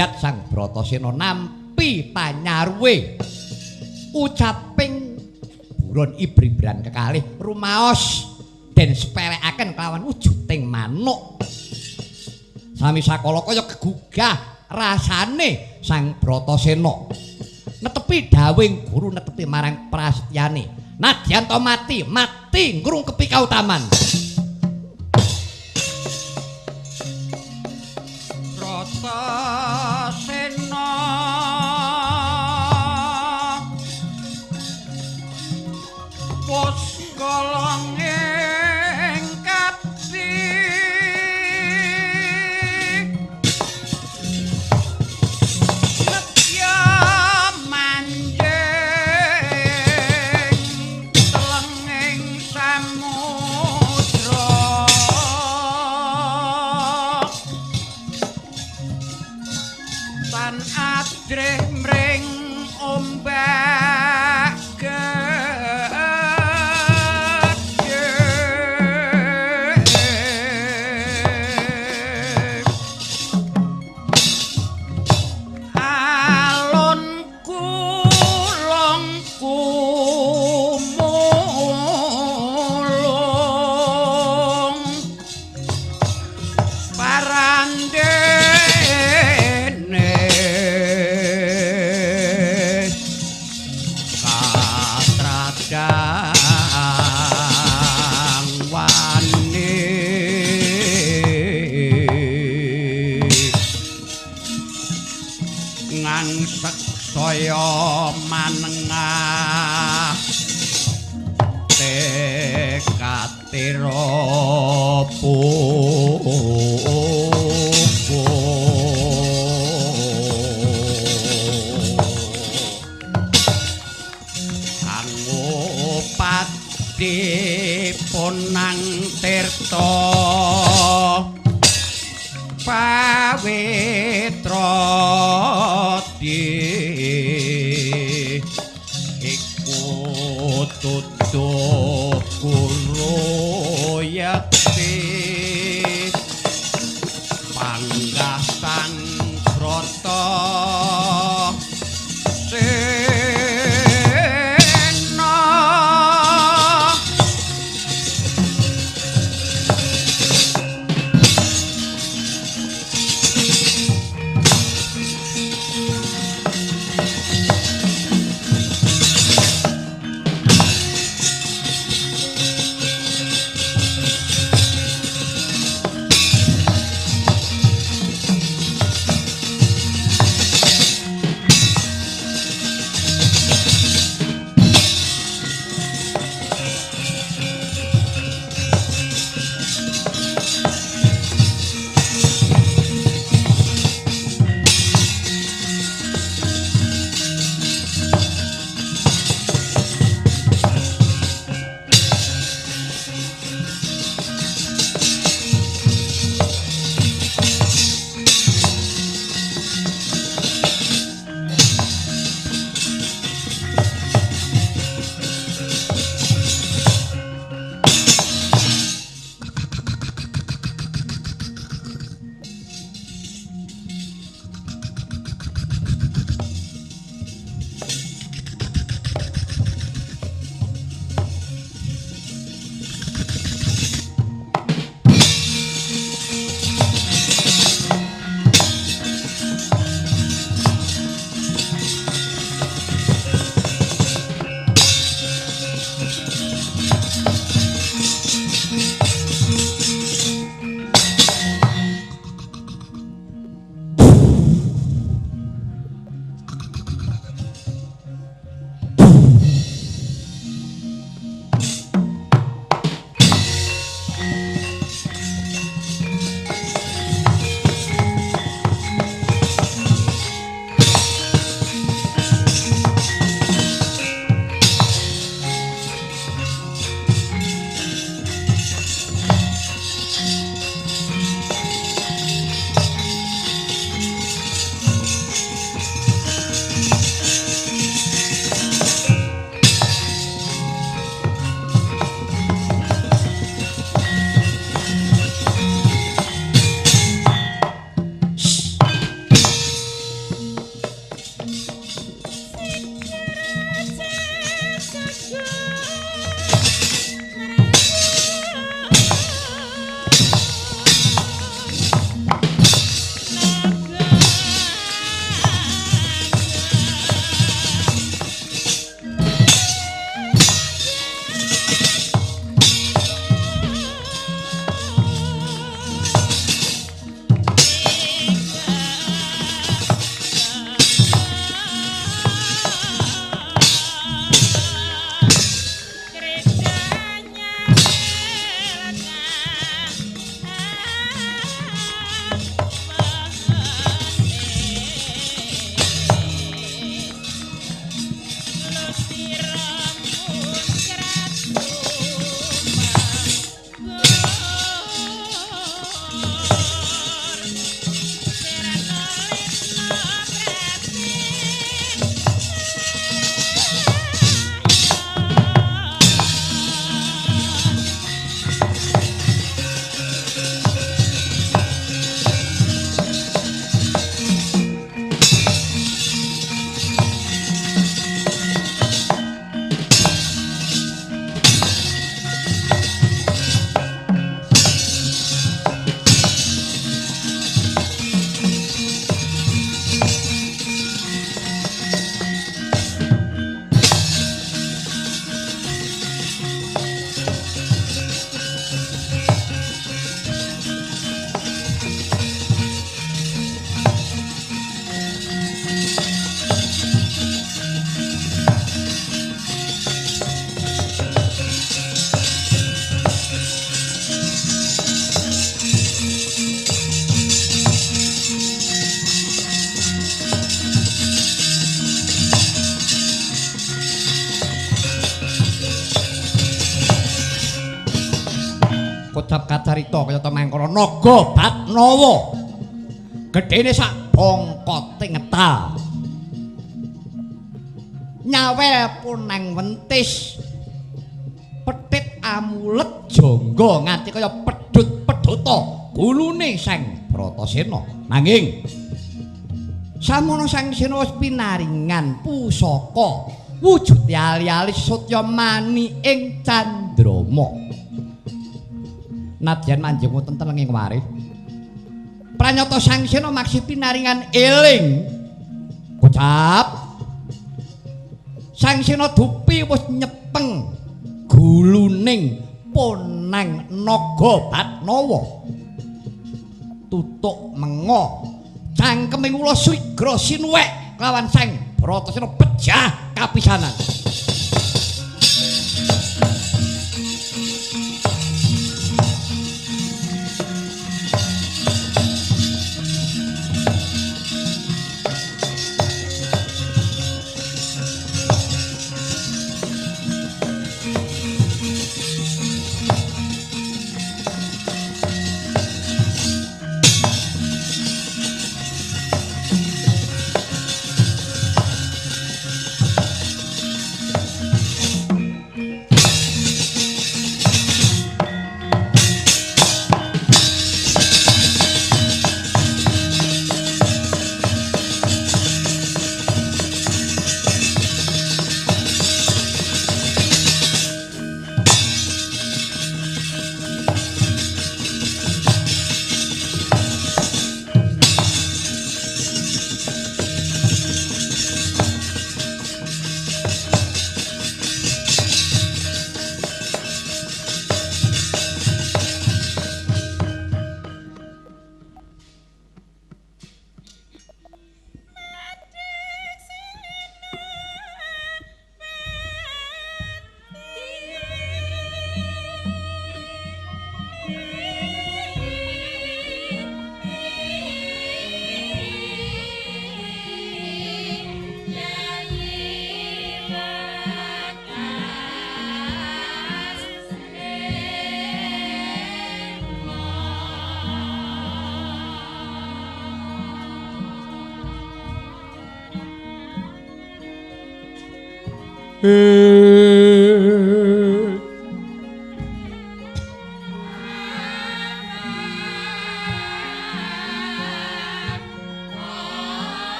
Guyat Sang Bratasena nampi panyaruwe ucaping buron ibribran kekalih rumaos den sepelekaken kelawan wujuding manuk. Sami sakala kaya gegugah rasane Sang Bratasena. Netepi dawuhing guru, netepi marang prasetyane. Nadyan to mati, mati ngrungkepi kautaman. Bratasena wus golong ing kapti nedya manjing telenging samudra tan adreh mring ombak gedhe. Alun kulung kumulung parandene katradang wani ngangsek saya manengah tekatira Angopati ponang tirta pawitra di iku tutuh guru yakti panggah Sang Brata Sena. Kocap kacarita kaya ta mangkono naga Batnawa. Gedhene sak bongkote ngetal. Nyawel punang wentis. Petit amulet jangga nganti kaya pedhut-pedhota gulune Sang Bratasena. Nanging samono Sang Sena wis pinaringan pusaka wujud ali-ali satya mani ing candrama. Nadyan manjing wonten telenging warih. Pranyata Sang Sena maksi pinaringan eling. Kocap. Sang Sena dupi wis nyepeng guluning ponang naga Batnawa. Tutuk mengo cangkeming ula sigra sinuwek kelawan Sang Bratasena pejah kapisanan.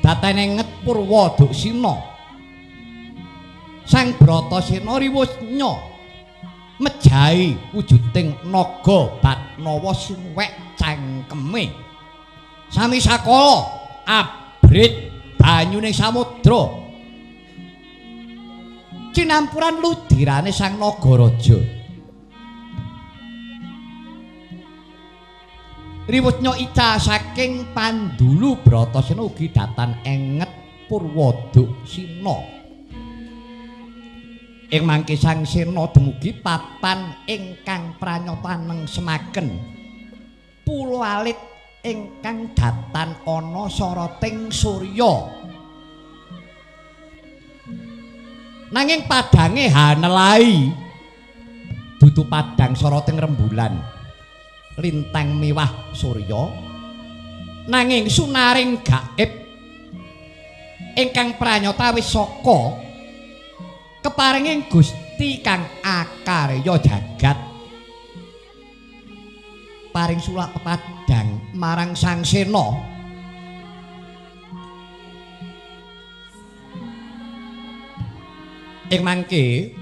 Datene nget Purwa Duksina. Sang Bratasena riwusnya mejahi wujuding naga Batnawa sinuwek cangkeme. Sami sakala abrit banyune samudra. Cinampuran ludirane Sang Nagaraja. Riwusnya ica saking Pandulu Bratasena ugi datan enget Purwa Duksina. Ing mangke Sang Sena dumugi papan ingkang pranyata nengsemaken pulo alit ingkang datan ana soroting surya. Nanging padange hanelai dudu padang soroting rembulan lintang miwah surya, nanging sunaring gaib ingkang pranyata wis saka keparinging Gusti kang akarya jagat paring sulak pepadang marang Sang Sena. Ing mangke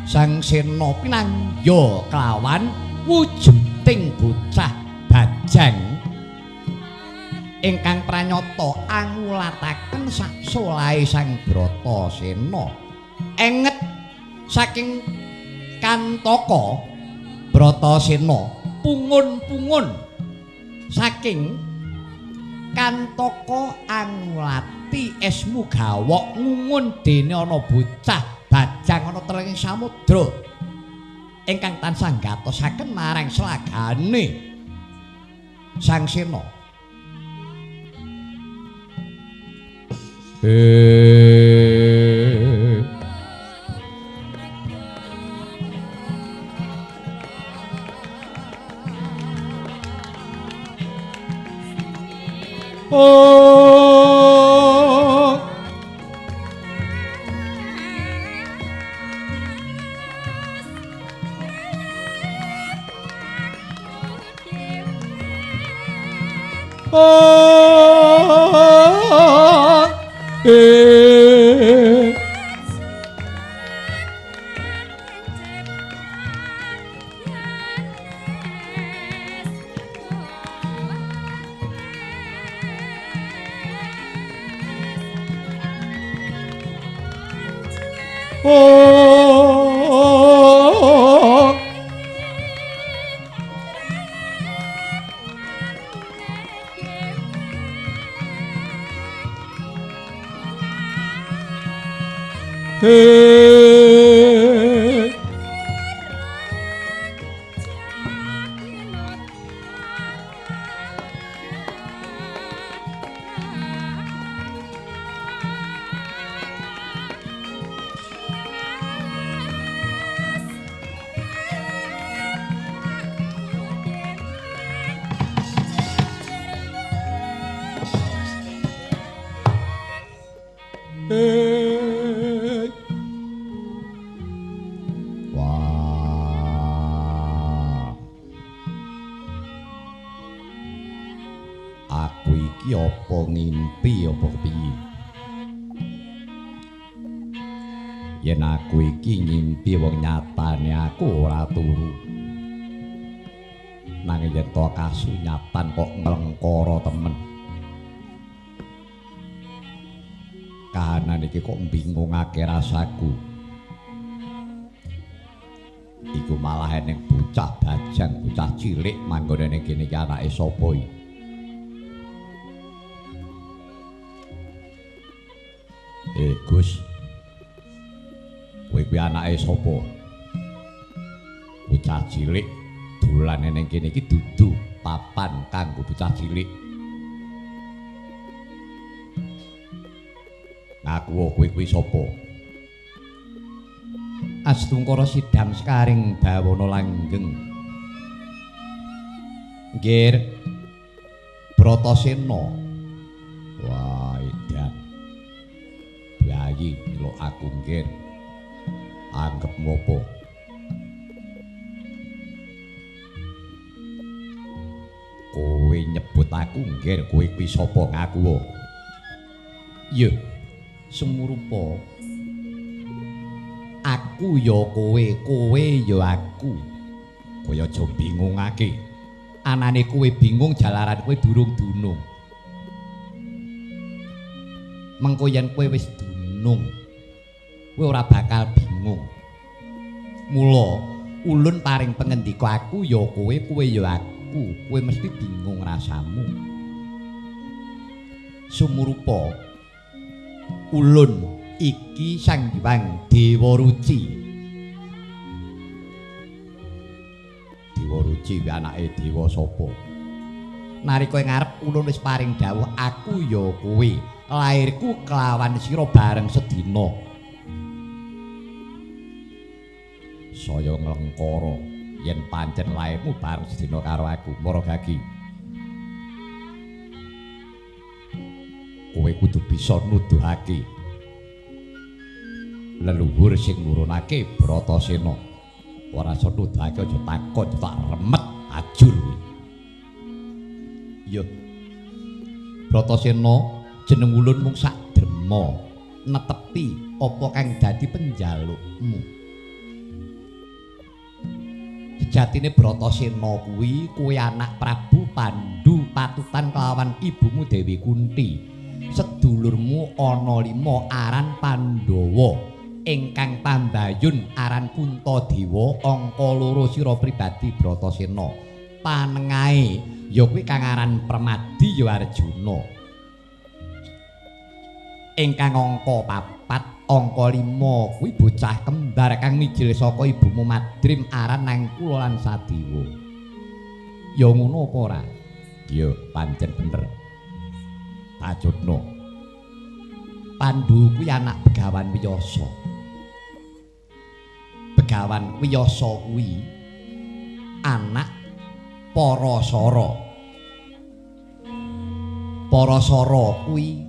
Sang Sena pinangya kelawan wujuding bocah bajang ingkang pranyata angulataken saksolahe Sang Bratasena. Enget saking kantaka Bratasena pungun-pungun saking Kantaka angulati esmu gawok ngungun dene ana bocah bajang ana telenging samudra ingkang tansah gatosaken marang slagane Sang Sena. Oh. Oh. Eh. Oh. Hey. Hey. Wah. Aku iki apa ngimpi apa kepiye? Yen aku iki ngimpi wong nyatane aku ora turu. Nanging yen to kasunyatan kok nglengkara temen. Kahanan iki kok mbingungake rasaku. Iku malah eneng bocah bajang, bocah cilik manggone ning kene iki anake sapa iki? Gus. Kowe kuwi anake sapa? Bocah cilik dolane ning kene iki dudu papan kanggo bocah cilik. Ngaku kowe kuwi sapa? Astungkara sidam sekaring bawana langgeng. Nggir Bratasena. Wah, edan. Bayi nyeluk aku nggir. Anggepmu apa? Kowe nyebut aku nggir, kowe kuwi sapa ngaku? Iya. Sumurupa. Aku ya kowe, kowe ya aku. Kowe aja bingungake. Anane kowe bingung jalaran kowe durung dunung. Mengko yen kowe wis dunung, kowe ora bakal bingung. Mula ulun paring pengendika aku ya kowe, kowe ya aku, kowe mesti bingung rasamu. Sumurupa ulun iki Sang Hyang Dewa Ruci. Dewa Ruci kuwi anake dewa sapa? Nalika ing ngarep ulun wis paring dawuh aku ya kowe, lairku kelawan sira bareng sedina. Saya nglengkara yen pancen lairmu bareng sedina karo aku, Maragagi. Kowe kudu bisa nuduhake leluhur sing nurunake Bratasena. Ora iso nuduhake aja takon, tak remet ajur kuwi. Iya. Bratasena jeneng ulun mung sak drema netepi apa kang dadi penjalukmu. Sejatine Bratasena kuwi kowe anak Prabu Pandu patutan kelawan ibumu Dewi Kunti. Sedulurmu ana 5 aran Pandhawa. Ingkang pambayun aran Kuntadewa, angka 2 sira pribadi Bratasena. Panengahe Ya kuwi kang aran Permadi ya Arjuna. Ingkang angka 4, angka 5 kuwi bocah kembar kang mijil saka ibumu Madrim aran Nangkula lan Sadewa. Ya ngono apa ora? Ya pancen bener. Pacutno. Pandu kuwi anak Begawan Wiyasa. Begawan Wiyasa kuwi anak Parasara. Parasara kuwi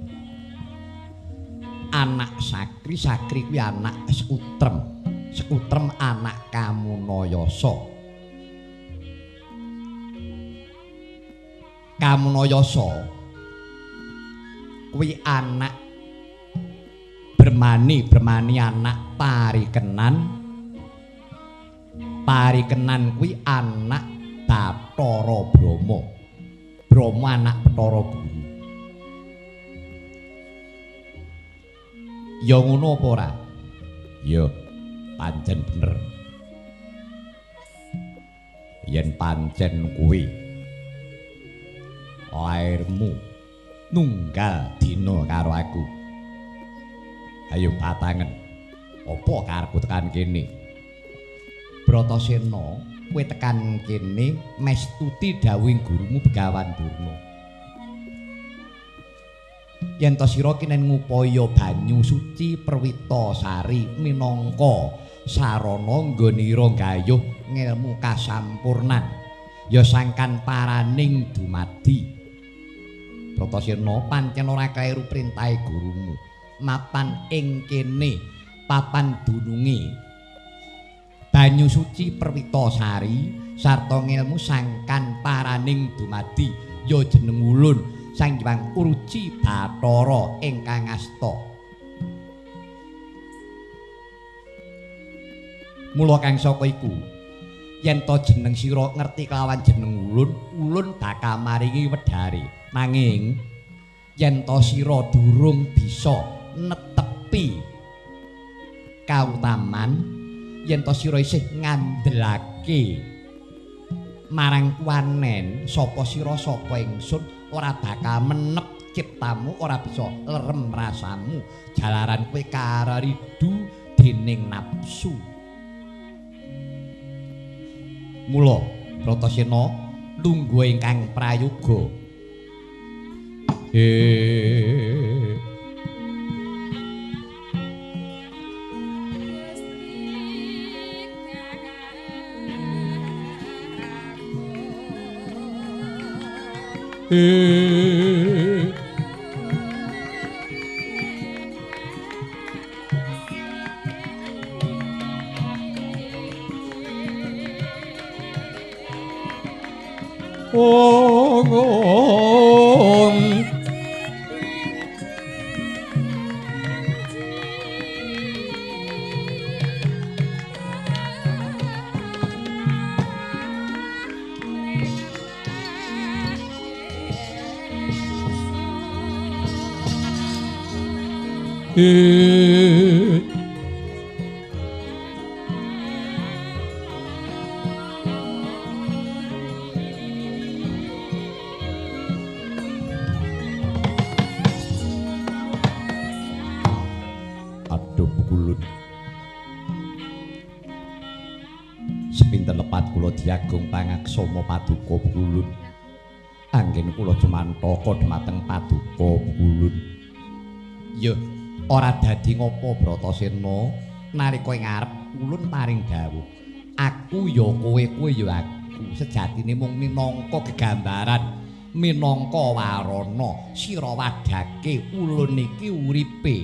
anak Sakri, Sakri kuwi anak Sekutrem, Sekutrem anak Kamunayasa. Kamunayasa kuwi anak Bermani, Bermani anak Parikenan, Parikenan kuwi anak Bathara Brahma, Brahma anak Bathara Guru. Ya ngono apa ora? Ya pancen bener. Yen pancen kuwi lairmu nunggal dina karo aku. Ayo patangen. Apa karepku tekan kene? Bratasena, kowe tekan kene mestuti dawuhing gurumu Begawan Durna. Yen ta sira kinen ngupaya banyu suci Perwita Sari minangka sarana nggonira gayuh ngelmu kasampurnan ya sangkan paraning dumadi. Bratasena pancen ora kleru printahe gurumu. Mapan ing kene papan dununge banyu suci Perwita Sari sarta ngelmu sangkan paraning dumadi ya jeneng ulun Sang Hyang Uruci Bathara ingkang asta. Mula kang saka iku yen ta jeneng sira ngerti kelawan jeneng ulun, ulun bakal maringi wedhare. Nanging yen ta sira durung bisa netepi kautaman, yen ta sira isih ngandhelake marang kuwanen sapa sira sapa ingsun ora bakal menep ciptamu, ora bisa lerem rasamu jalaran kowe kararidu dening nafsu. Mula Bratasena lungguh ingkang prayoga. Ong ong Aduh pukulun. Sepinten lepat kula diagung pangaksama paduka pukulun. Anggen kula cumantaka dhumateng paduka pukulun. Ya ora dadi ngopo Bratasena nalika ing ngarep ulun paring dawuh. Aku ya kowe, kowe ya aku. Sejatine mung minangka gegambaran, minangka warana sira wadhake ulun iki uripe.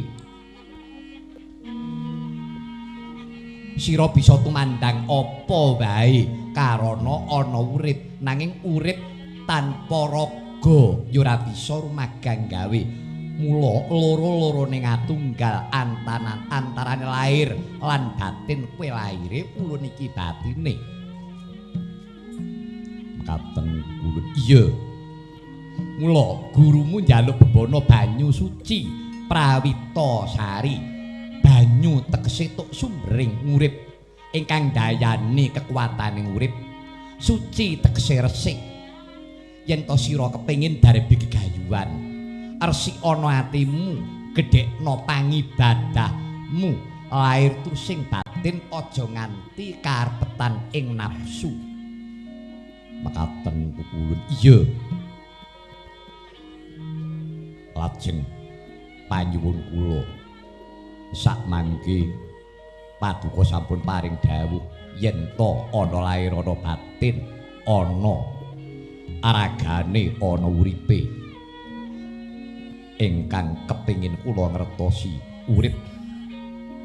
Sira bisa tumandang apa wae karana ana urip, nanging urip tanpa raga ya ora bisa rumagang gawe. Mula loro-lorone ngatunggal antarane lahir lan batin, kowe lahire ulun iki batine. Mekaten ulun. Iya. Mula gurumu njaluk bebana banyu suci Prawita Sari. Banyu tegese tuk sumbering urip ingkang dayani kekuwataning urip. Suci tegese resik. Yen to sira kepengin darbe gegayuhan, resik ana atimu, gedhekno pangibadahmu, lair tusing batin aja nganti karpetan ing nafsu. Mekaten pukulun. Iya. Lajeng panyuwun kula sakmangke paduka sampun paring dawuh yen to ana lair ana batin, ana aragane, ana uripe. Ingkang kepingin kula ngertosi urip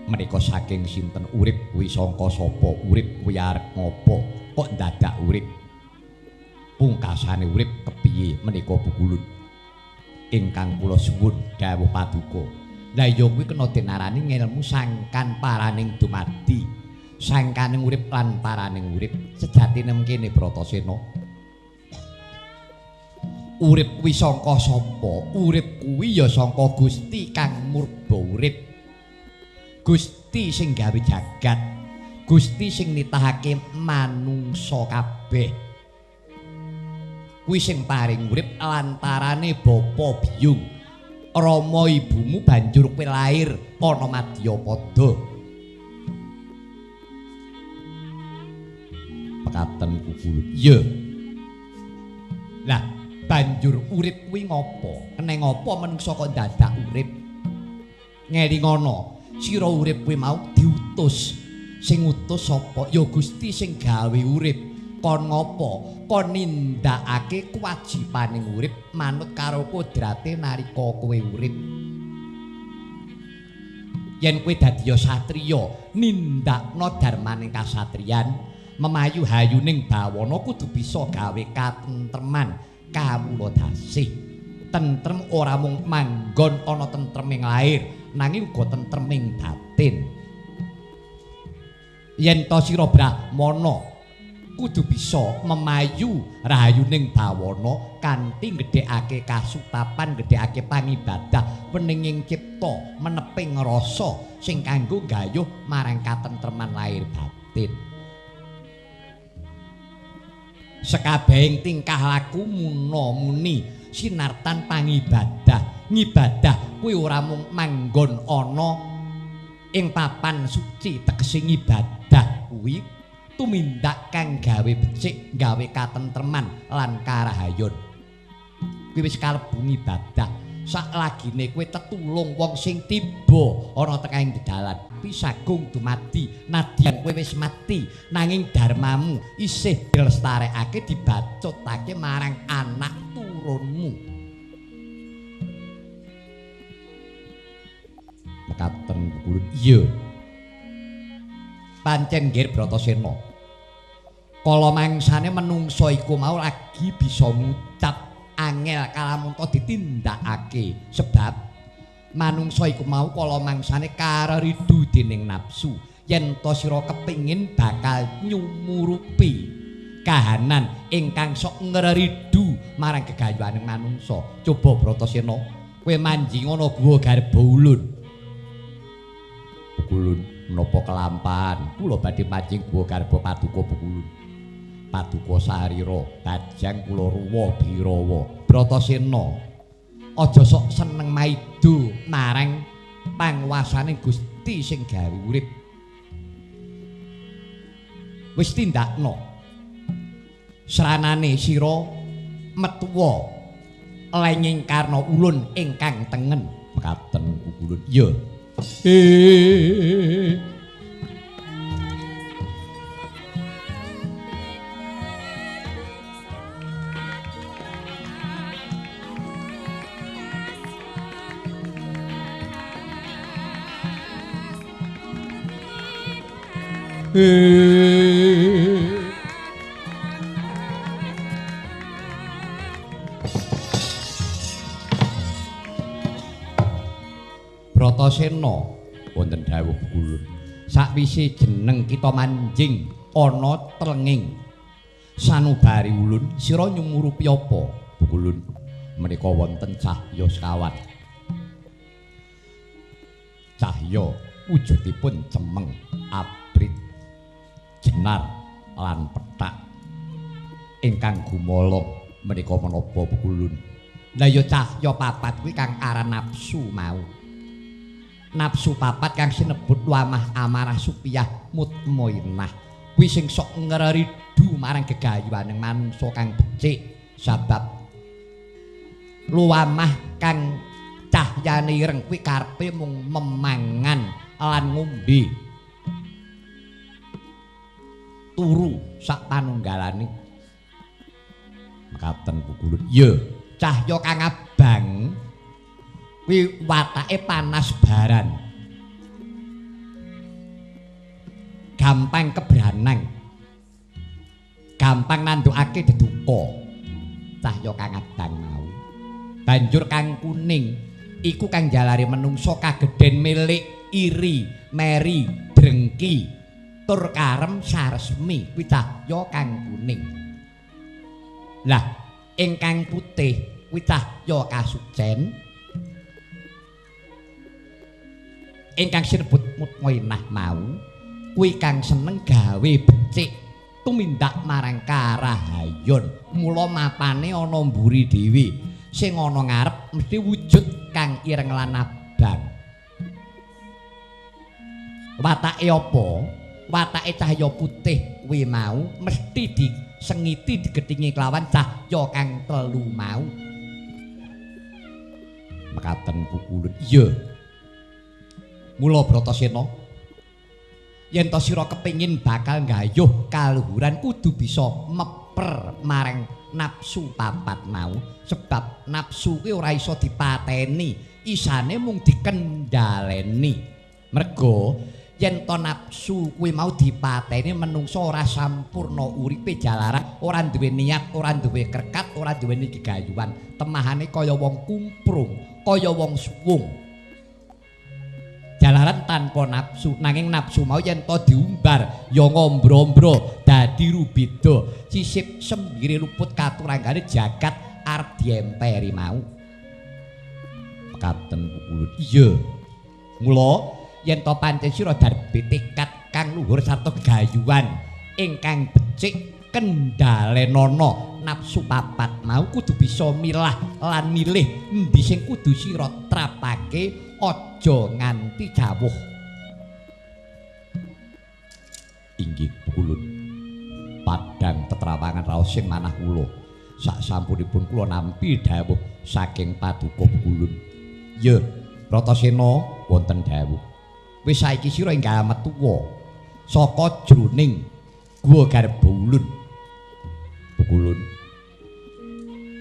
menika saking sinten, urip kuwi sangka sapa, urip kuwi arep ngopo, kok dadak urip, pungkasane urip kepiye menika pukulun. Ingkang kula suwun dawuh paduka. Lah ya kuwi kena denarani ngelmu sangkan paraning dumadi, sangkaning urip lan paraning urip. Sejatine mengkene Bratasena, urip kuwi sangka sapa? Urip kuwi ya sangka Gusti kang murba urip, Gusti sing gawe jagat, Gusti sing nitahake manungsa kabeh. Kuwi sing paring urip lantarane bapa biyung, rama ibumu banjur kowe lair ana madyapada. Pekaten kukulun. Iya. Lah banjur urip kuwi ngopo? Keneng apa manungsa kok dadak urip? Ngelingono, sira urip kuwi mau diutus. Sing ngutus sapa? Ya Gusti sing gawe urip. Kon ngopo? Kon nindakake kewajibaning urip manut karo kodrate nalika kowe urip. Yen kowe dadi satriya, nindakno darmaning kasatriyan, memayu hayuning bawana kudu bisa gawe katentreman kawula dasih. Tentrem ora mung manggon ana tentreming lair, nanging uga tentreming batin. Yen to sira brahmana kudu bisa memayu rahayuning bawana kanthi gedhekake kasutapan, gedhekake pangibadah, weninging cipta, meneping rasa sing kanggo gayuh marang katentreman lahir batin. Sekabehing tingkah laku muna muni sinartan pangibadah. Ngibadah kuwi ora mung manggon ana ing papan suci, tegese ngibadah kuwi tumindak kang gawe becik, gawe katentreman lan karahayon. Kuwi wis kalebu ngibadah. Saklagine kowe tetulung wong sing tiba ana tekaing dedalan, pisagung dumadi, nadyan kowe wis mati, nanging dharmamu isih dilestarekake, dibacutake marang anak turunmu. Mekaten pukulun. Iya. Pancen nggih Bratasena. Kala mangsane menungsa iku mau lagi bisa ngucap angel kalamunta ditindakake, sebab manungsa iku mau kala mangsane kareridu dening nafsu. Yen to sira kepingin bakal nyumurupi kahanan ingkang sok ngreridu marang gegayuhaning manungsa. Coba Bratasena, kowe manjing ana guwa garba ulun. Pukulun menapa kelampahan kula badhe manjing guwa garba paduka pukulun. Paduka sarira bajang kula ruwa birawa. Bratasena, aja sok seneng maido marang panguwasane Gusti sing gawe urip. Wis tindakno sranane sira metuwa lenging karna ulun ingkang tengen. Mekaten pukulun. Iya. Bratasena wonten dawuh pukulun. Sakwise jeneng kita manjing ana tlenging sanubari ulun, sira nyumurupi apa? Pukulun menika wonten cahya sekawan. Cahya wujudipun cemeng, abrit, jenar lan pethak ingkang gumolong Menika menapa Pukulun? Lah ya cahya papat kuwi kang aran nafsu mau. Nafsu papat kang sinebut lamah amarah supiyah mutmainah. Kuwi sing sok ngreridu marang gegayuhaning manungsa kang becik sabab luamah kang cahyane ireng kuwi karepe mung memangan lan ngombe. Turu sak panunggalane. Mekaten Pukulun. Iya, cahya kang abang kuwi watake panas baran. Gampang kebranang. Gampang nandukake deduka. Cahya kang abang mau. Banjur kang kuning iku kang jalari menungso kagedhen milik iri, meri, drengki, tur karem saresmi kuwi cahya kang kuning. Lah ingkang putih kuwi cahya kasucen. Ingkang sinebut mutmainah mau kuwi kang seneng gawe becik tumindak marang karahayon. Mula mapane ana mburi dhewe. Sing ana ngarep mesti wujud kang ireng lan abang. Watake apa? Watake cahya putih kuwi mau mesti disengiti digethingi kelawan cahya kang telu mau. Mekaten Pukulun. Iya. Mula Bratasena, yen to sira kepengin bakal nggayuh kaluhuran kudu bisa meper marang nafsu papat mau, sebab nafsu kuwi ora iso dipateni, isane mung dikendhaleni. Mergo yen to nafsu kuwi mau dipateni menungso ora sampurna uripe jalaran ora duwe niat, ora duwe kerkat, ora duwe gegayuhan. Temahane kaya wong kumprung, kaya wong suwung. Jalaran tanpa nafsu, nanging nafsu mau yen to diumbar ya ngombro-ombro dadi rubeda, sisip sembire luput katuranggane jagat arep diemperi mau. Mekaten Pukulun. Iya. Mula yen to pancen sira darbe tekad kang luhur sarta gegayuhan ingkang becik kendhalenana nafsu papat mau kudu bisa milah lan milih endi sing kudu sira trapake, aja nganti jawuh. Inggih Pukulun. Padang tetrawangan raos sing manah kula. Sak sampunipun kula nampi dawuh saking paduka Pukulun. Ya, Bratasena wonten dawuh. Wis saiki sira enggal metuwa saka jroning guwa garba ulun. Pukulun.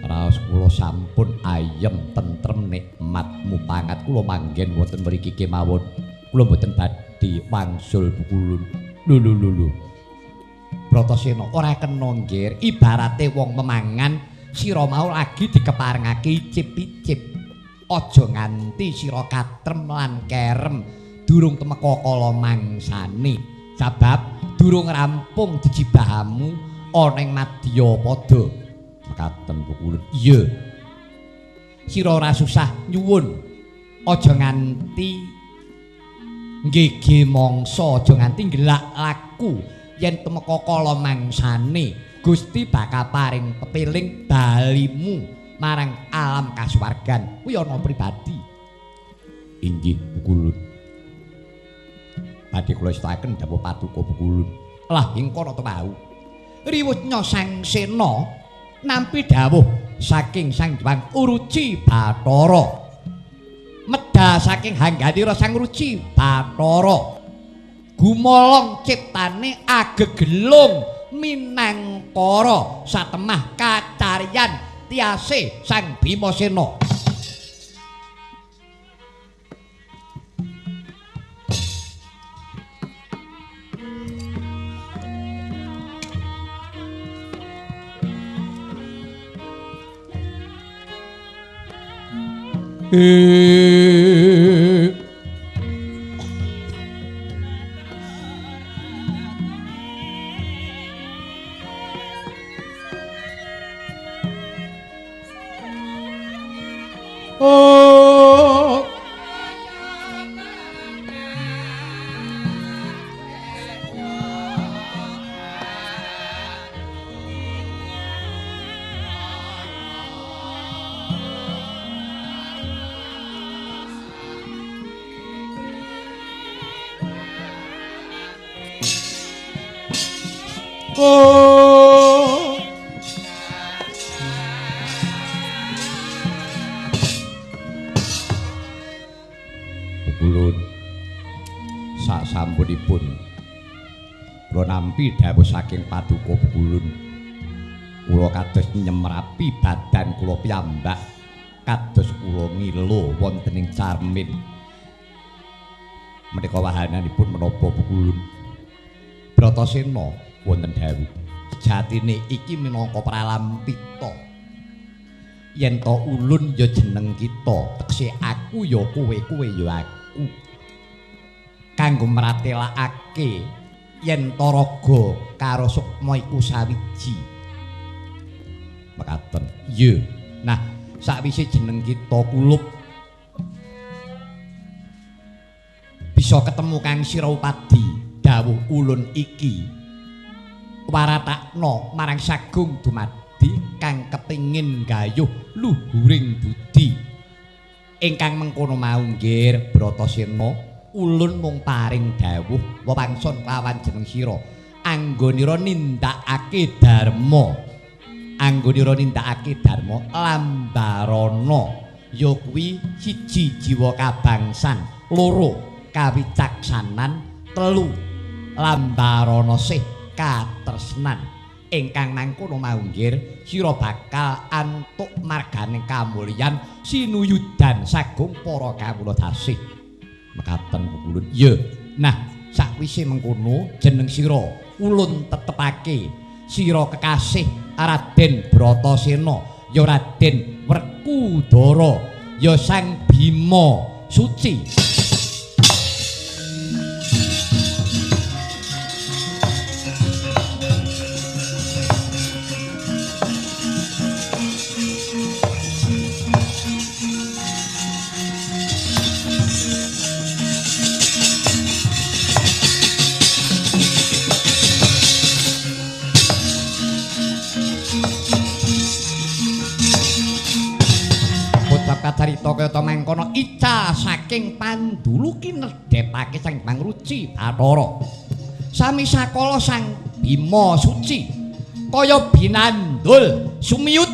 Raos kula sampun ayem tentrem nikmat mupangat kula manggen wonten mriki kemawon. Kula mboten badhe wangsul Pukulun. Lho lho lho lho. Bratasena ora kena nggir, ibarate wong memangan sira mau lagi dikeparengake icip-icip. Aja nganti sira katrem lan kerem durung temeka kala mangsane. Sabab durung rampung dijibahamu ana ing madyapada. Mekaten Pukulun. Iya. Sira ora susah nyuwun. Aja nganti nggege mangsa, aja nganti ngelak laku yen temeka kala mangsane. Gusti bakal paring pepiling balimu marang alam kasuwargan. Kuwi ana pribadi. Inggih Pukulun. Badhe kula estakaken dawuh paduka Pukulun. Lah ing kono to wau. Riwutnya Sang Sena nampi dawuh saking Sang Hyang Uruci Bathara. Medal saking hangganira Sang Ruci Bathara. Gumolong ciptane agegelung minangkara satemah kacaryan tiase Sang Bimasena. Oh. Oh. Ulun sak sampunipun kula nampi dawuh saking paduka Ulun, kula kados nyemrapi badan kula piyambak kados kula ngilo wonten ing carmin. Menika wahananipun menapa Ulun? Bratasena wonten dawuh sejatine iki minangka pralampita yen to ulun ya jeneng kita, tekse aku ya kowe, kowe ya aku, kanggo mratelakake yen to raga karo sukma iku sawiji. Mekaten. Iya. Nah, sakwise jeneng kita kulup bisa ketemu Kang Sira Upadi, dawuh ulun iki waratakna marang sagung dumadi kang kepengin gayuh luhuring budi. Ingkang mengkono mau nggih Bratasena, ulun mung paring dawuh wewangsun kelawan jeneng sira anggonira nindakake dharma. Anggonira nindakake dharma lambarana ya kuwi siji jiwa kabangsan, loro kawicaksanan, telu lambarana sih katresnan. Ingkang mangkono mau nggih sira bakal antuk marganing kamulyan sinuyudan sagung para kawula dasih. Mekaten ulun. Iya. Nah, sakwise mengkono jeneng sira ulun tetepake sira kekasih Raden Bratasena, ya Raden Werkudara, ya Sang Bima Suci. Kacarita kayata mangkono ical saking pandulu kinerdhepake Sang Pangruci Bathara. Sami sakala Sang Bima Suci kaya binandul sumiyut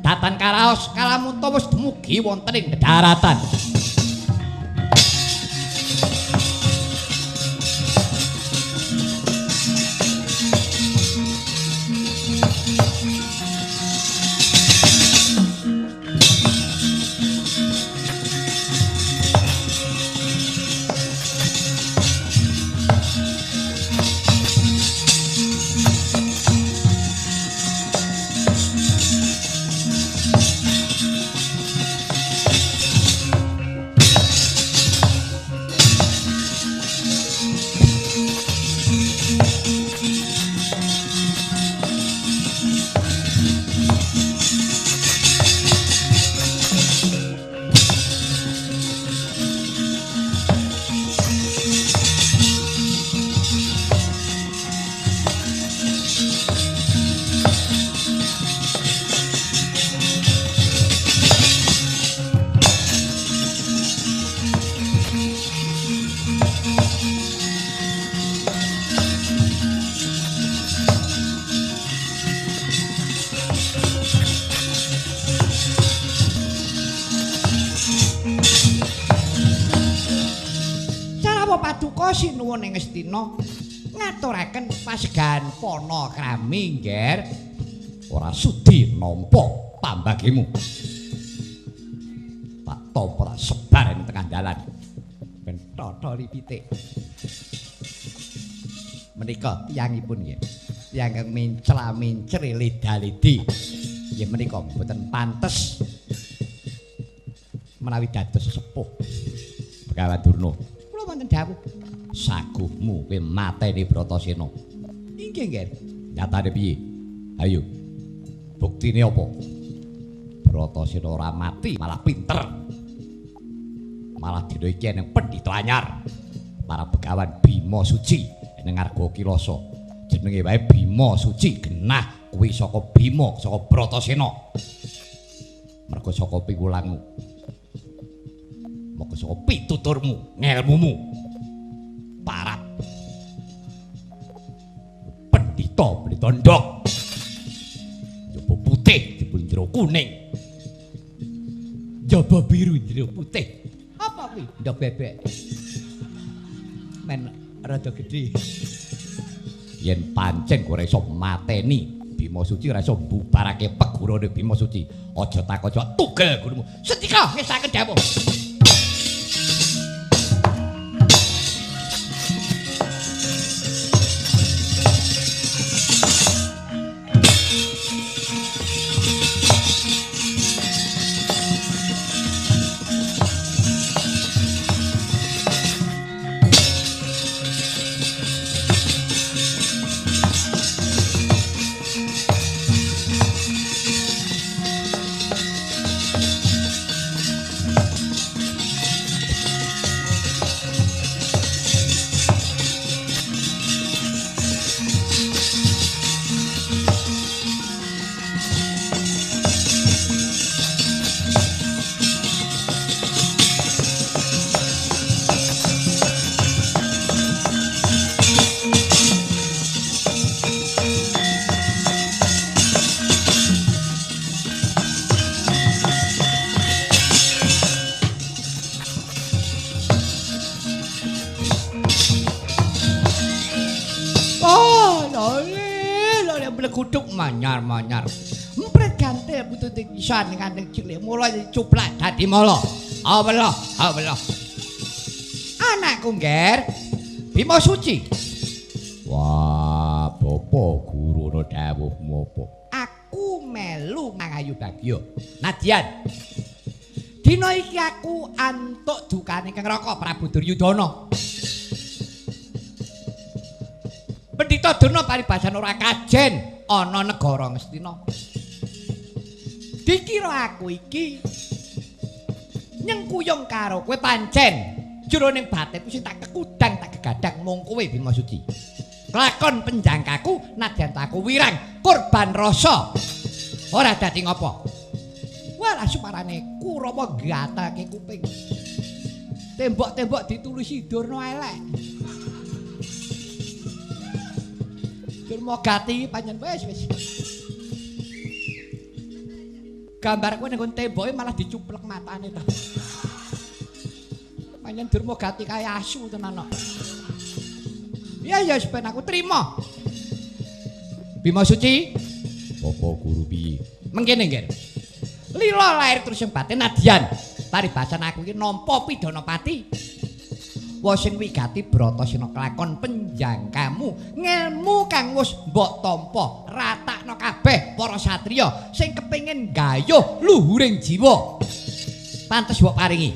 datan karaos kalamunta wis dumugi wonten ing dharatan. Sinuwun ing Ngastina ngaturaken pasegahan panakrami ngger ora sudi nampa pambagimu. Tak tampa tak sebar ing tengah dalan ben totoli pitik. Menika tiyangipun nggih, tiyang kang mencla-mencre leda-ledi nggih menika mboten pantes menawi dados sesepuh. Begawan Durna, kula wonten dawuh saguhmu kowe mateni Bratasena. Inggih, Ngger. Nyatane piye? Ayo. Buktine apa? Bratasena ora mati, malah pinter. Malah dina iki eneng pendhita anyar. Para begawan Bima Suci ning Ngarga Kilasa. Jenenge wae Bima Suci, genah kuwi saka Bima, saka Bratasena. Mergo saka piwulangmu. Mergo saka pituturmu, ngelmumu. Parap. Pendhita pendhita ndok. Njaba putih jebul jero kuning. Njaba biru jero putih. Apa kuwi? Ndok bebek. Men rada gedhe. Yen pancen ora iso mateni Bima Suci, ora iso mbubarake pegurane Bima Suci. Aja takon tugel gurumu. Sendika ngesaken dawuh. Guduk manyar-manyar. Empret gantil putih pisan nganti cilik mulai cuplak dadi mala. Awela, awela. Anakku ngger Bima Suci. Wah, bapa guru ana dawuhmu apa? Aku melu mangayu bagya. Nadyan. Dina iki aku antuk dukane Kang Raka Prabu Duryudana. Pendhita Durna paribasan ora kajen ana negara Ngastina. Dikira aku iki nyengkuyung karo kowe pancen jroning batinku sing tak kekudang tak gegadang mung kowe Bima Suci. Kelakon penjangkaku nadyan aku wirang korban rasa. Ora dadi ngopo. Walah sumarane Kurawa gatake kuping. Tembok-tembok ditulisi Durna elek. Durma gati pancen wis wis. Gambar kowe ning temboke malah dicuplek matane ta. Pancen Durma gati kaya asu tenan kok. Ya ya ben aku trima. Bima Suci, bapa guru piye? Mengkene nggih. Lila lair terus sing batin nadyan. Paribasan aku iki nampa pidana pati. Wah sing wigati Bratasena kelakon penjangkamu ngelmu kang wis mbok tampa ratakno kabeh para satriya sing kepengin gayuh luhuring jiwa pantes mbok paringi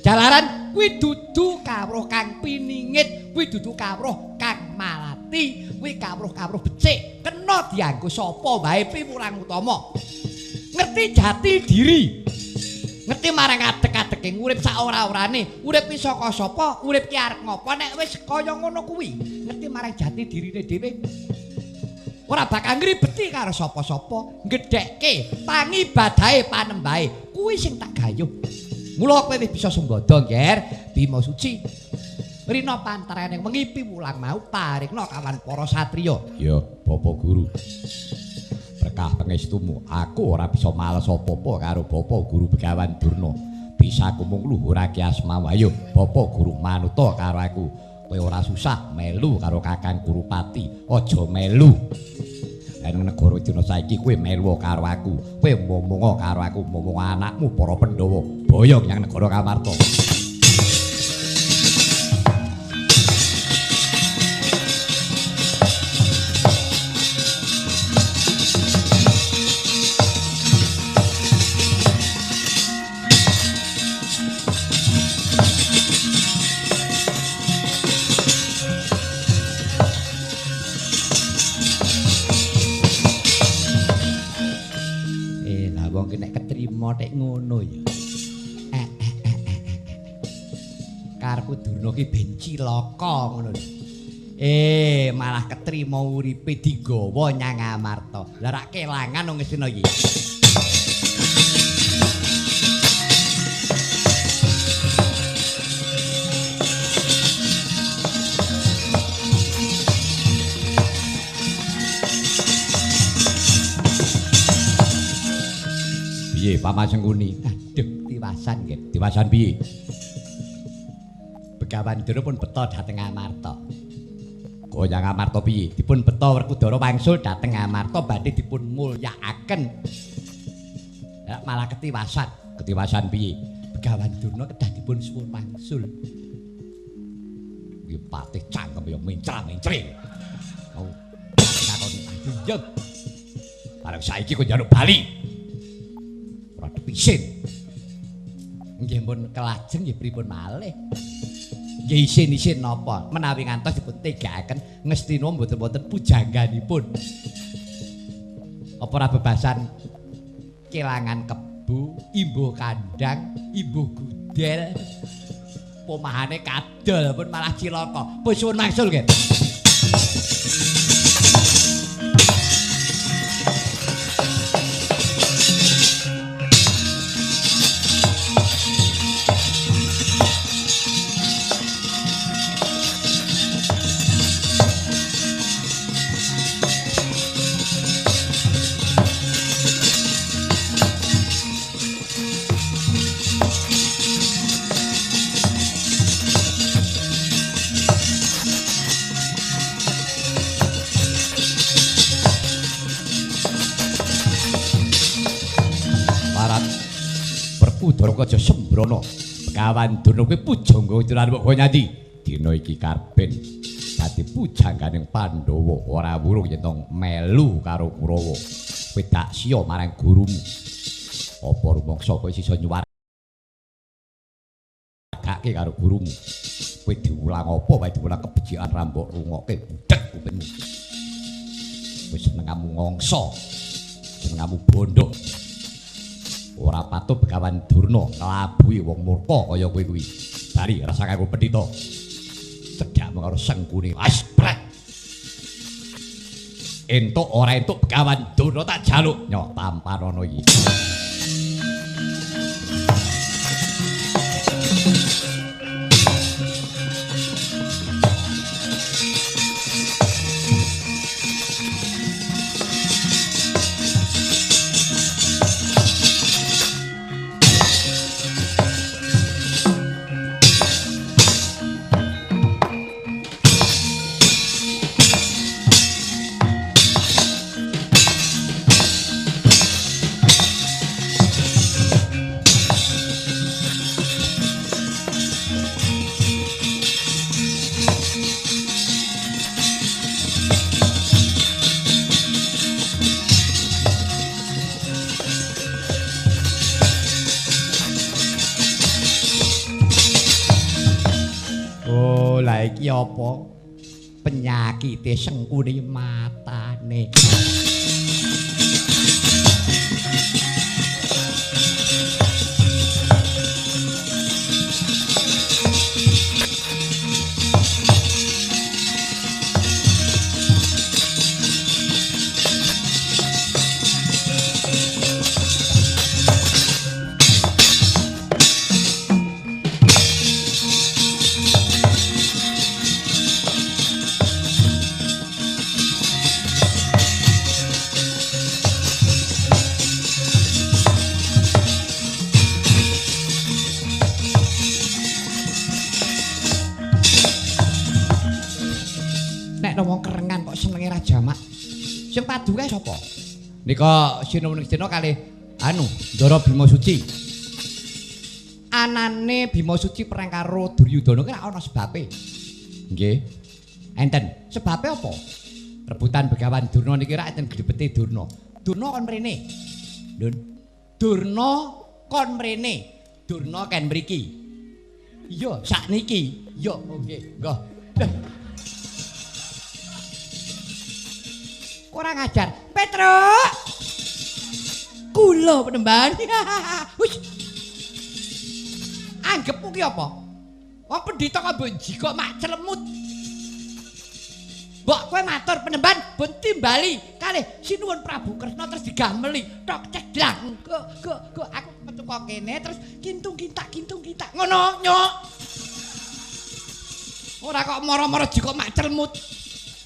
jalaran kuwi dudu kawruh kang piningit kuwi dudu kawruh kang malati kuwi kawruh-kawruh becik kena dianggo sapa wae piwulang utama ngerti jati diri ngerti marang adeg-adege urip sak ora-orane, urip ki saka sapa, urip ki arep ngopo nek wis kaya ngono kuwi. Ngerti marang jati dirine dhewe. Ora bakal ngribeti karo sapa-sapa, ngedhekke pangibadahe panembahe. Kuwi sing tak gayuh. Mula kowe wis bisa sembada, Ngger, Bima Suci. Rina pantarane wengi piwulang mau parikna kawan para satriya. Ya, Bapak Guru. Berkah pangestumu, aku ora bisa males apa-apa karo Bapak Guru Begawan Durna. Bisa aku mung ngluhurake asmamu. Ayo, Bapak Guru manuta karo aku. Kowe ora susah melu karo Kakang Kurupati. Aja melu. Ning negara Dina saiki kowe melu karo aku. Kowe momonga karo aku, momonga anakmu para Pandhawa. Boyong nyang negara Kamarta. Tek ngono ya. Karepku Durna ki ben cilaka ngono lho. Malah ketrima uripe digawa nyang Amarta. Lah rak kelangan wong Ngastina iki. Piye Paman Sengkuni? Aduh, tiwasan nggih. Tiwasan piye? Begawan Durna pun beto dhateng Amarta. Goyang Amarta piye? Dipun beto Werkudara wangsul dhateng Amarta badhe dipun mulyakaken. Ya, malah ketiwasan. Ketiwasan piye? Begawan Durna kedah dipun suwun wangsul. Kuwi patih cangkem ya mencra-mencri. Oh. Ngakoni aduh ya. Bareng saiki kok njaluk bali. Ora dipisin. Nggih pun kelajeng nggih pripun malih. Nggih isin-isin napa menawi ngantos dipun tegakaken ngestina mboten wonten pujangganipun. Apa ora bebasan kelangan kebu, imbuh kandang, imbuh gudel. Pomahane kadol pun malah cilaka. Pun suwun wangsul nggih. Aja sembrono. Begawan Durna kuwi pujangga tulan mbok nyandi. Dina iki karben dadi pujangganing Pandhawa ora wurung yen to melu karo Kurawa. Kowe dak siya marang gurumu. Apa rumangsa kowe sisa nyuwargake karo gurumu? Kowe diulang apa wae diulang kebecikan ra mbok rungokke budhek kupingmu. Kowe senengamu ngongso. Senengamu bondo. Ora patut Begawan Durna nglabuhi wong murka kaya kowe kuwi. Bari rasa kanggo pendhita. Cedhakmu karo Sengkuni. Aspret. Entuk ora entuk Begawan Durna tak jaluk nyok tampanana iki. Iki apa penyakite Sengkuni matane. Wong kerengan kok senenge ra jamak. Sing padu kae sapa? Nika sinuwun Sena kalih anu Ndara Bima Suci. Anane Bima Suci perang karo Duryudana ki ra ana sebabe. Nggih. Enten. Sebabe apa? Rebutan Begawan Durna niki ra enten grebete Durna. Durna kon mrene. Ndun. Durna kon mrene. Durna ken mriki. Iya, sakniki. Iya, nggih. Nggih. Kurang ajar. Petruk. Kula penemban. Wis. Anggepmu ki apa? Wong pendhita kok mbok jikok mak celemut. Mbok kowe matur penemban ben timbali kalih Sinuwun Prabu Kresna terus digameli tok cedlang. Go go go aku metu kok kene terus kintung kintak ngono nyok. Ora kok moro-moro jikok mak celemut.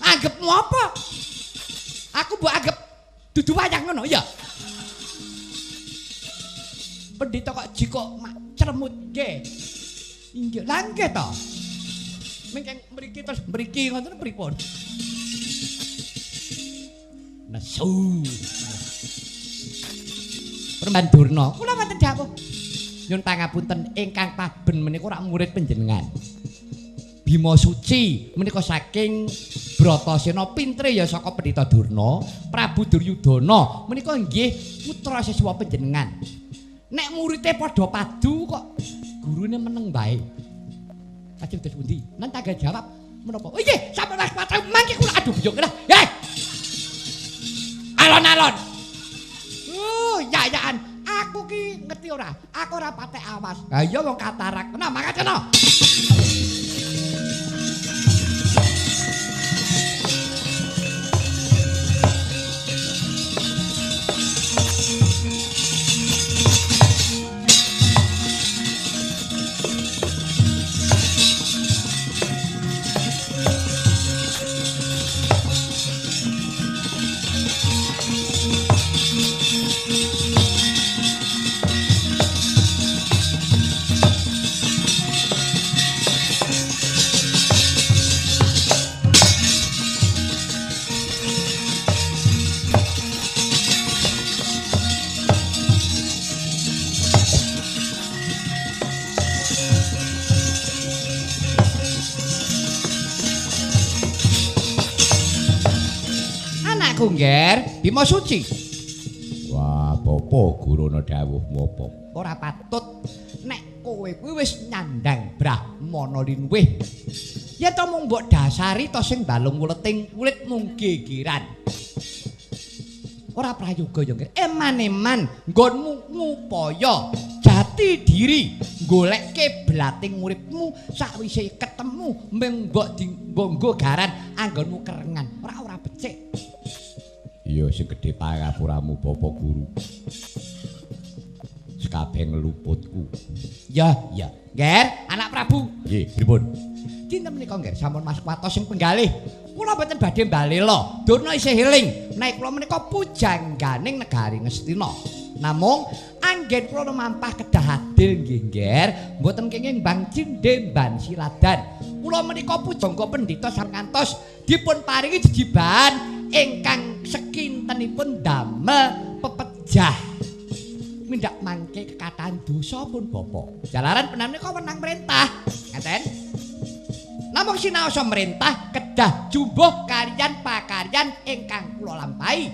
Anggepmu apa? Aku mbok anggep dudu wayang ngono ya. Pendhita kok jikok mak cremut nggih. Inggih, lha nggih to. Mengkeng mriki terus mriki ngoten pripun? Nesu. Peremban Durna, kula mboten dawuh. Nyun pangapunten ingkang paben menika ora murid panjenengan. Bima Suci menika saking Bratasena pintre ya saka Pendhita Durna, Prabu Duryudana menika nggih putra siswa panjenengan. Nek murite padha padu kok gurune meneng bae. Lajeng terus pundi? Nang tangga jawab menapa? Oh nggih, sampun Mas Patra mangke kula aduh biyung lah. Heh. Alon-alon. Ya-yaan. Aku ki ngerti ora? Aku ora patek awas. Ha iya wong katarak. Kena mangkat kena. Ngger, Bima Suci. Wah, bapa guruna dawuh apa? Ora patut nek kowe kuwi wis nyandang brahmana linuwih. Yen to mung mbok dasari to sing balung wuleting kulit mung gegeran. Ora prayoga ya, Ngger. Eman-eman nggonmu ngupaya jati diri golekke blating uripmu sakwise ketemu mung mbok dinggo garan anggonmu kerengan. Ora becik. Iya sing gedhe pangapuramu Bapak Guru. Sekabeh ngluputku. Ya, ya. Ngger, anak Prabu. Nggih, pripun? Dinten menika Ngger sampun mas kuwatos sing penggalih. Kula mboten badhe mbalela. Durna isih eling. Nek kula menika pujangganing negari Ngastina. Namung anggen kula lumampah kedah adil nggih, Ngger, mboten kenging bang cindhe ban siladan. Kula menika pujangga pendhita sangantos dipun paringi jejibahan ingkang sekintenipun damel pepejah mindak mangke kekatahan dosa pun bapa. Jalaran menika wenang merintah. Ngaten. Namung sinaosa merintah kedah jumbuh kaliyan pakaryan ingkang kula lampahi.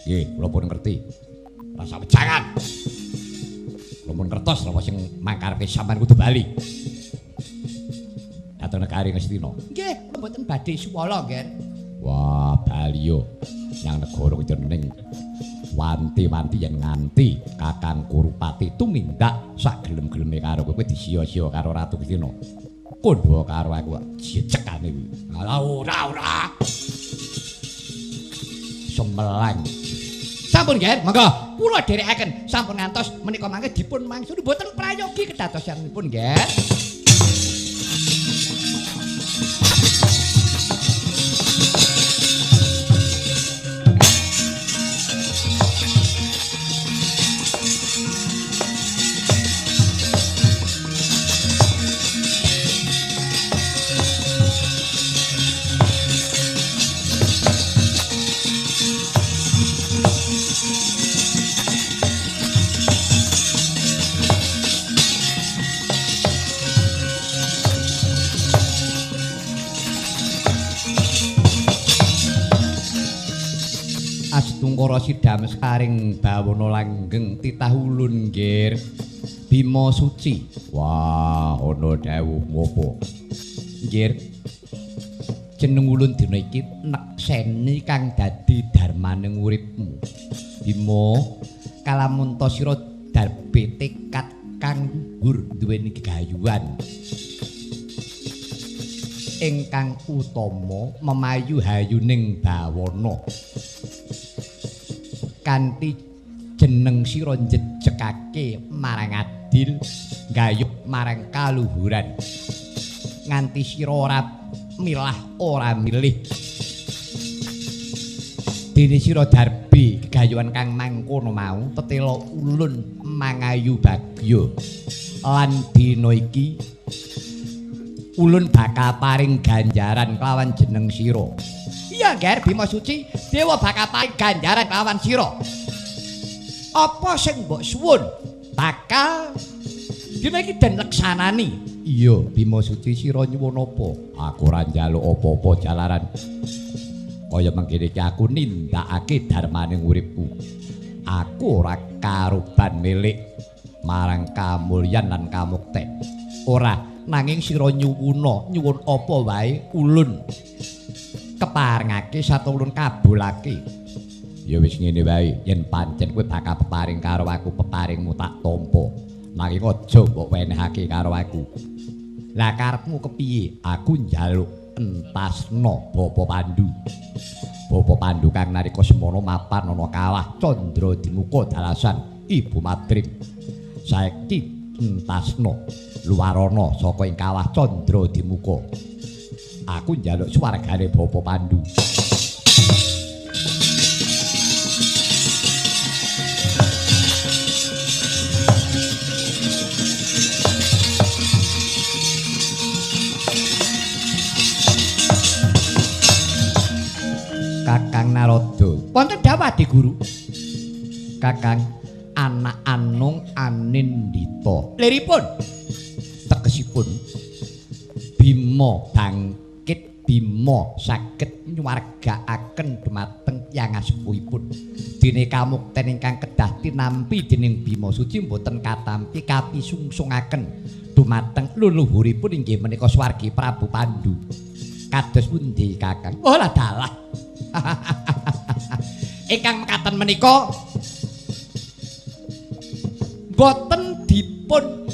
Nggih, kula pun ngerti. Rasa wejangan. Kula pun ngertos napa sing mangkarepe sampean kudu bali. Dhateng negari Ngastina. Nggih, mboten badhe suwala, Ngger. Wah, bali yo nyang negara jeneng wanti-wanti yen nganti Kakang Kurupati tumindak sak gelem-geleme karo kowe disia-sia karo Ratu Ngastina. Kandha karo aku jejekane kuwi. Alah ora ora. Semelang. Sampun Nger, monggo kula dherekaken sampun ngantos menika mangke dipun mangsuli mboten prayogi kedadosanipun Nger. Astungkara sidam sekaring bawana langgeng titah ulun nggir Bima Suci. Wah, ana dawuh apa? Nggir. Jeneng ulun dina iki nekseni kang dadi darmaning uripmu. Bima, kalamunta sira darbe tekad kang luhur duweni gegayuhan. Ingkang utama memayu hayuning bawana. Kanthi jeneng sira njejekake marang adil, gayuh marang kaluhuran. Nganti sira ora milah ora milih. Dene sira darbi gegayuhan kang mangkono mau tetela ulun mangayu bagya. Lan dina iki ulun bakal paring ganjaran kelawan jeneng sira. Iya, Ger Bima Suci, dewa bakal paring ganjaran kelawan sira. Apa sing mbok suwun bakal dina iki den leksanani. Iya, Bima Suci, sira nyuwun apa? Aku ora njaluk apa-apa jalaran. Kaya mengkene iki aku nindakake darmaning uripku. Aku ora karuban milik marang kamulyan lan kamukten. Ora, nanging sira nyuwuna, nyuwun apa wae ulun keparengake sarta ulun kabulake. Ya wis ngene wae, yen pancen kowe bakal peparing karo aku, peparingmu tak tampa. Nanging aja mbok wenehake karo aku. Lah karepmu kepiye? Aku njaluk entasna Bapa Pandu. Bapa Pandu kang nalika semono mapan ana kawah Candra Dimuka dalasan Ibu Madrim. Saiki entasna luwarana saka ing kawah Candra Dimuka. Aku njaluk swargane Bapa Pandu. Kakang Narada. Wonten dawuh Adi Guru. Kakang anak anung anindita. Liripun tegesipun Bima bangkit, Bima saged nyuwargaaken dumateng tiyang asepuhipun. Dene kamukten ingkang kedah tinampi dening Bima Suci mboten katampi kapisungsungaken dumateng luluhuripun inggih menika swargi Prabu Pandu. Kados pundi Kakang? Oh lah dalah. Ingkang mekaten menika boten dipun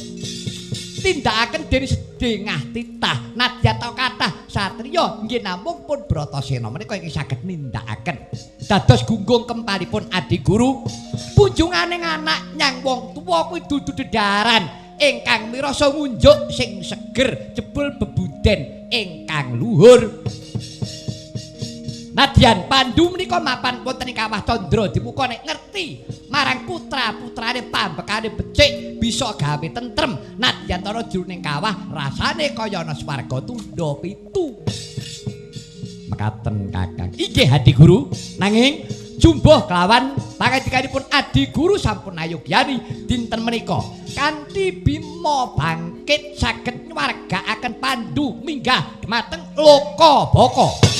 tindakaken dening sedengah titah nadyan ta kathah satriya nggih namung pun Bratasena menika ingkang saged nindakaken. Dados gunggung kempalipun Adi Guru, punjungane anak nyang wong tuwa kuwi dudu dedaran ingkang mirasa ngunjuk sing seger jebul bebuden ingkang luhur. Nadyan Pandu menika mapan wonten ing kawah Candra Dimuka nek ngerti marang putra-putrane pambekane becik bisa gawe tentrem nadyan tara jroning kawah rasane kaya ana swarga tundha pitu. Mekaten Kakang. Inggih Adi Guru, nanging jumbuh kelawan pangandikanipun Adi Guru sampun ayogyani dinten menika kanthi Bima bangkit saged nyuwargaaken Pandu minggah dumateng Loka Baka.